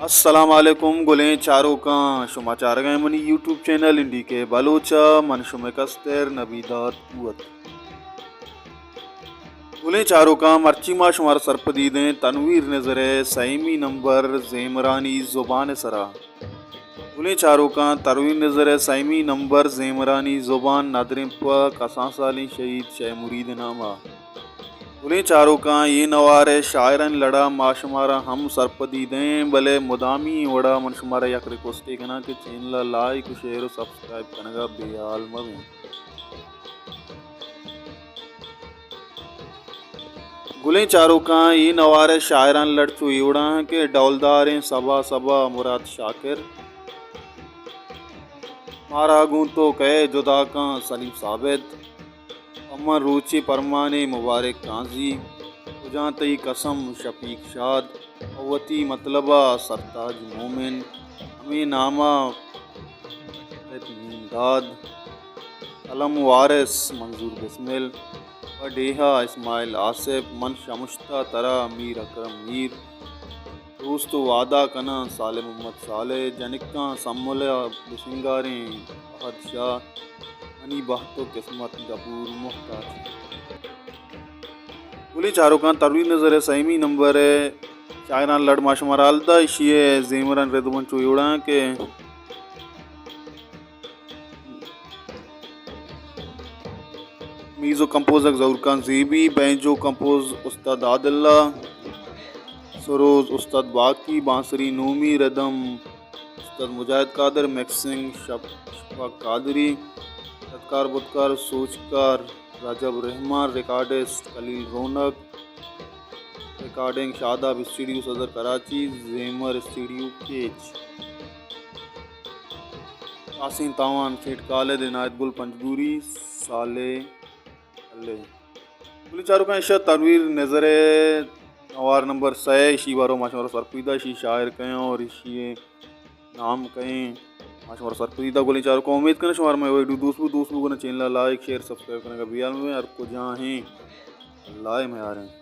السلام علیکم گلیں چاروکاں، شما چارگ ءَ منی یوٹیوب چینل این ڈی کے بلوچ ءَ، من شمئے کستر نبی داد قوت۔ گلیں چاروکاں، مرچی ما شمارا سرپدی دیں تنویر نزر ءِ سیمی نمبر زیمرانی زبان ءِ سرا۔ گلیں چاروکاں، تنویر نزر ءِ سیمی نمبر زیمرانی زبان ندریں پہ کسان سالیں شہید شے مرید ءِ نام ءَ۔ گلیں چاروکاں، اے نوار ءِ شاعرانی لڑ ءَ ما شمارا ہم سرپدی دیں، بلے مدامی وڑ ءَ من شمارا یک ریکوسٹے کناں کہ چینل ءَ لائک و شیئر و سبسکرائب کنگ ءَ بے حال مہ بیں۔ گلیں چاروکاں، اے نوار ءِ شاعرانی لڑ چو اے وڑ ءَ کہ ڈولداریں سبا سبا مراد شاکر، مارا گوں تو کئے جدا کن سلیم ثابت، پہ من روچے پرمانے مبارک قاضی، کجاں تئی قسم شفیق شاد، پہ وتی مطلب ءَ سرتاج مومن، ہمے نام ءَ ات میم داد، قلم وارث منظور بسمل، پہ ڈیہہ ءَ اسماعیل آصف، من شمشتہ ترا میر اکرم میر، دوست و وعدہ کناں صالح محمد صالح، جنکاں سمل ءَ بسنگاریں فہد شاہ، منی بخت و قسمت گپور محتاج۔ گلیں چاروکاں، تنویر نزر ءِ سیمی نمبر ءِ شاعرانی لڑ ما شمارا حال دا، ایشی ءِ زیمرانی ردوبند چو اے وڑ ءَ کہ میوزک کمپوزر ظہور خان زیبی، بینجو کمپوز استاد عادل اللہ، سروز استاد باقی، بانسری نومی، ردم استاد مجاہد قادر، مکسنگ شپ-، شفاق قادری، ستکار بدکار، سوجکار رجب رحمان، ریکارڈسٹ خلیل رونق، ریکارڈنگ شاداب اسٹوڈیو صدر کراچی، زیمر اسٹوڈیو کیچ۔ تحسین تاوان، سیٹھ خالد، عنایت گل پنجگوری، صالح کلے۔ گلیں چاروکاں، ایشی ءَ تنویر نزر ءِ نوار نمبر سئے، ایشی بارو ما شمارا سرپدی دا، ایشی شاعر کئے ایں اور ایشی نام کئے ایں، ما شمارا سرپدی دا۔ گلیں چاروکاں، امید کناں شمارا مئے ویڈیو دوست بو، دوست بو گڑا چینل ءَ لائک، شیئر، سبسکرائب کنگ ءَ بے حال مہ بیں۔ ہر کجا ایں، اللہ ءِ میار ایں۔